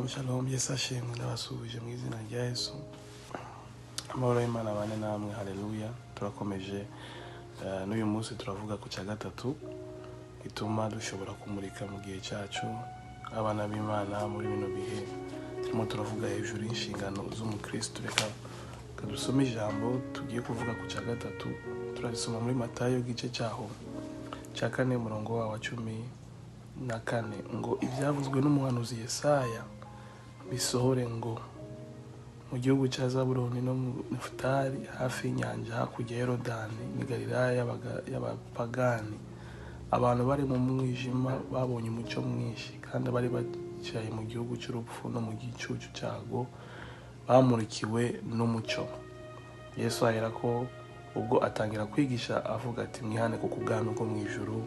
Shalom, shalom. Yesu ashimwe. Ndabasuhuje mu izina rya Yesu. Amahoro y'Imana abane namwe. Haleluya. Turakomeje. N'uyu munsi turavuga ku cya gatatu gituma dushobora kumurika mu gihe cyacu, abana b'Imana. Muri bino bihe turimo turavuga hejuru y'inshingano z'umukristo. Reka dusome ijambo tugiye kuvuga ku cya gatatu. Turarisoma muri Matayo, igice cyaho cya 4, umurongo wawo wa 14, ngo: "Ibyavuzwe n'umuhanuzi Yesaya bisohore, ngo: mu gihugu cya Zabuloni no mu Nefutali, hafi y'inyanja, hakurya ya Yorodani, ni Galilaya y'abapagani, abantu bari mu mwijima babonye umucyo mwinshi, kandi abari bicaye mu gihugu cy'urupfu no mu gicucu cyago bamurikiwe n'umucyo." Yesu ahera ko ubwo atangira kwigisha avuga ati: "Mwihane, kuko ubwami bwo mu ijuru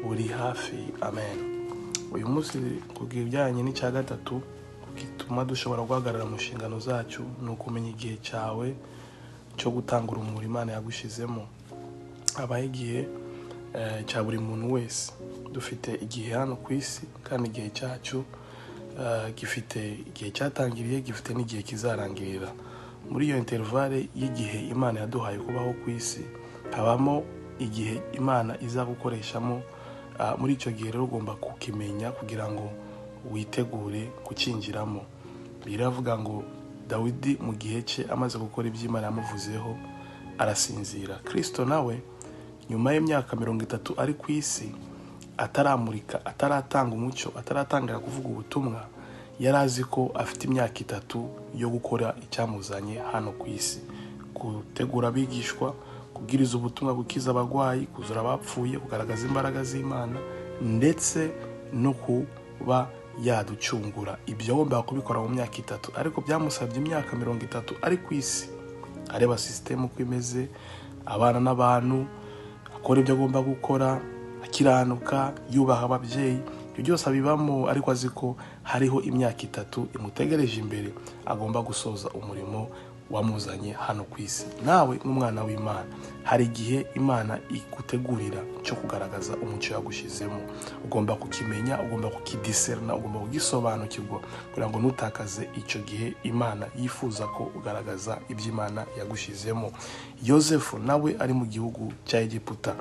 buri hafi." Amen. Uyu munsi kugira ibijyanye n'icya gatatu gituma dushobora guhagarara mu nshingano zacu, ni ukumenya igihe cyawe cyo gutanga urumuri Imana yagushizemo. Habaho igihe cya buri muntu wese. Dufite igihe hano ku isi, kandi igihe cyacu gifite igihe cyatangiriye, gifite n'igihe kizarangirira. Muri iyo intervalle y'igihe Imana yaduhaye kubaho ku isi, habamo igihe Imana izagukoreshamo. Muri icyo gihe rero ugomba kukimenya kugira ngo witegure kucyinjiramo. Biravuga ngo Dawidi mu gihe cye, amaze gukora ibyo Imana yamuvuzeho, arasinzira. Kirisito nawe nyuma y'imyaka 30 ari ku isi, ataramurika, ataratanga umucyo, ataratangira kuvuga ubutumwa, yari azi ko afite imyaka 3 yo gukora icyamuzanye hano ku isi: gutegura abigishwa, kubwiriza ubutumwa, gukiza abarwayi, kuzura abapfuye, kugaragaza imbaraga z'Imana, ndetse no kuba yaducungura. Ibyo yagombaga kubikora mu myaka 3, ariko byamusabye imyaka 30 ari ku isi, areba sisitemu uko imeze, abana n'abantu, akora ibyo agomba gukora, akiranuka, yubaha ababyeyi. Ibyo byose abibamo, ariko azi ko hariho imyaka 3 imutegereje imbere, agomba gusoza umurimo wamuzanye hano ku isi. Nawe nk'umwana w'Imana, hari igihe Imana igutegurira cyo kugaragaza umucyo yagushyizemo. Ugomba kukimenya, ugomba kukidiserina, ugomba kugisobanukirwa kugira ngo ntutakaze icyo gihe Imana yifuza ko ugaragaza ibyo Imana yagushyizemo. Yosefu nawe ari mu gihugu cya Egiputa,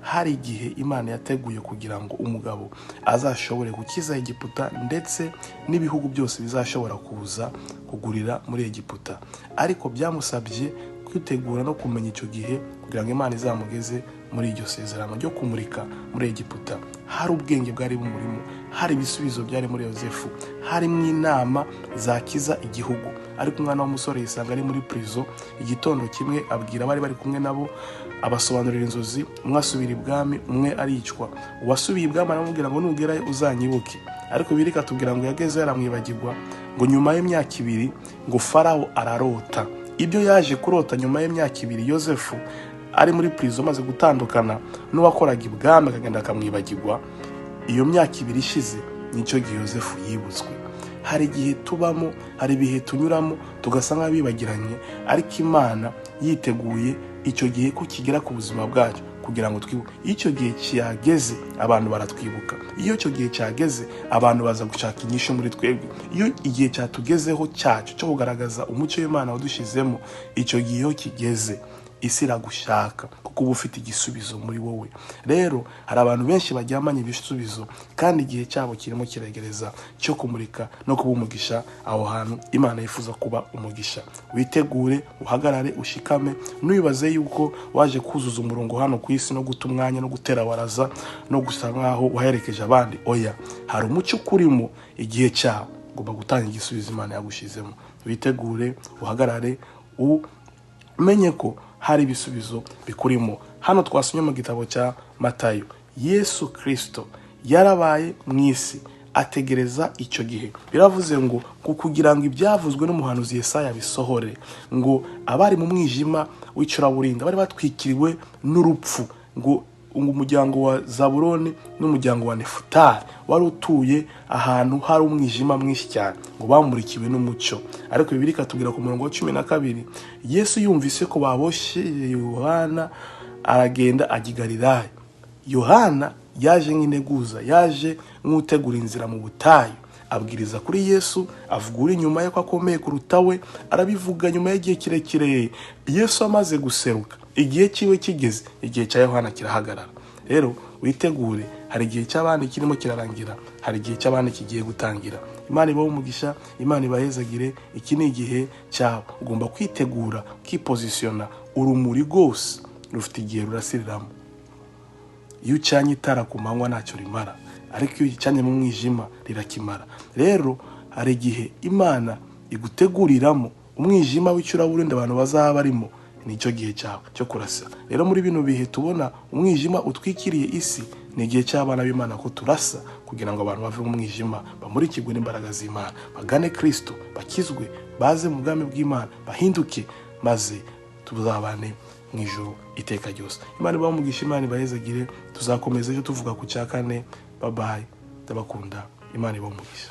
hari igihe Imana yateguye kugira ngo umugabo azashobore gukiza Egiputa, ndetse n'ibihugu byose bizashobora kuza kugurira muri Egiputa. Ariko byamusabye kwitegura no kumenya icyo gihe kugira ngo Imana izamugeze muri iryo sezerano ryo kumurika muri Egiputa. Hari ubwenge bwari bumurimo, hari ibisubizo byari muri Yosefu, harimo inama zakiza igihugu. Ariko umwana w'umusore yisanga ari muri prison. Igitondo kimwe abwira abari bari kumwe nabo, abasobanurira inzozi. Umwe asubira ibwami, umwe aricwa. Uwasubiye ibwami aramubwira ngo: "Nugerayo uzanyibuke." Ariko Bibiliya ikatubwira ngo yagezeyo aramwibagirwa. Ngo nyuma y'imyaka 2, ngo Farawo ararota. Ibyo yaje kurota nyuma y'imyaka 2, Yosefu ari muri prison, amaze gutandukana n'uwakoraga ibwami, akagenda akamwibagirwa, iyo myaka 2 ishize, nicyo gihe Yosefu yibutswe. Hari igihe tubamo, hari ibihe tunyuramo tugasa nk'abibagiranye, ariko Imana yiteguye icyo gihe ko kigera ku buzima bwacu kugira ngo twibuke. Iyo icyo gihe cyageze, abantu baratwibuka. Iyo icyo gihe cyageze, abantu baza gushaka inyishu muri twebwe. Iyo igihe cyatugezeho cyacu cyo kugaragaza umucyo w'Imana wadushizemo, icyo gihe iyo kigeze, isi iragushaka, kuko uba ufite igisubizo muri wowe. Rero hari abantu benshi baryamanye ibisubizo, kandi igihe cyabo kirimo kiregereza cyo kumurika no kuba umugisha aho hantu Imana yifuza kuba umugisha. Witegure, uhagarare, ushikame. Ntiwibaze yuko waje kuzuza umurongo hano ku isi no guta umwanya no gutera waraza no gusa nkaho waherekeje abandi. Oya, hari umucyo ukurimo. Igihe cyawe ugomba gutanga igisubizo Imana yagushyizemo. Witegure, uhagarare, umenye ko hari ibisubizo bikurimo. Hano twasomye mu gitabo cya Matayo, Yesu Kirisito yarabaye mu isi, ategereza icyo gihe. Biravuze ngo kugira ngo ibyavuzwe n'umuhanuzi Yesaya bisohore, ngo abari mu mwijima w'icuraburindi, bari batwikiriwe n'urupfu, ngo umuryango wa Zaburoni n'umuryango wa Nefutari wari utuye ahantu hari umwijima mwinshi cyane, ngo bamurikiwe n'umucyo. Ariko Bibiliya ikatubwira ku murongo wa 12: Yesu yumvise ko baboshye Yohana, aragenda ajya i Galilaya. Yohana yaje nk'integuza, yaje nk'utegura inzira mu butayu. Abwiriza kuri Yesu, avuga uri inyuma ye ko akomeye kuruta we. Arabivuga nyuma y'igihe kirekire. Yesu amaze guseruka, igihe cyiwe kigeze, igihe cya Yohana kirahagarara. Rero witegure, hari igihe cy'abandi kirimo kirarangira, hari igihe cy'abandi kigiye gutangira. Imana ibahe umugisha, Imana ibahezagire. Iki ni igihe cyawe, ugomba kwitegura, ukipozisiyona. Urumuri rwose rufite igihe rurasiriramo. Iyo ucanye itara ku manywa ntacyo rimara, ariko iyo ugicanye mu mwijima rirakimara. Rero hari igihe Imana iguteguriramo umwijima w'icuraburindi abantu bazaba barimo, nicyo gihe cyawe cyo kurasa. Rero muri bino bihe tubona umwijima utwikiriye isi, ni igihe cy'abana b'Imana ko turasa kugira ngo abantu bave mu mwijima, bamurikirwe n'imbaraga z'Imana, bagane Kirisito, bakizwe, baze mu bwami bw'Imana, bahinduke, maze tuzabane mu ijuru iteka ryose. Imana ibahe umugisha, Imana ibahezagire. Tuzakomeza ejo tuvuga ku cya kane. Babaye, ndabakunda. Imana ibahe umugisha.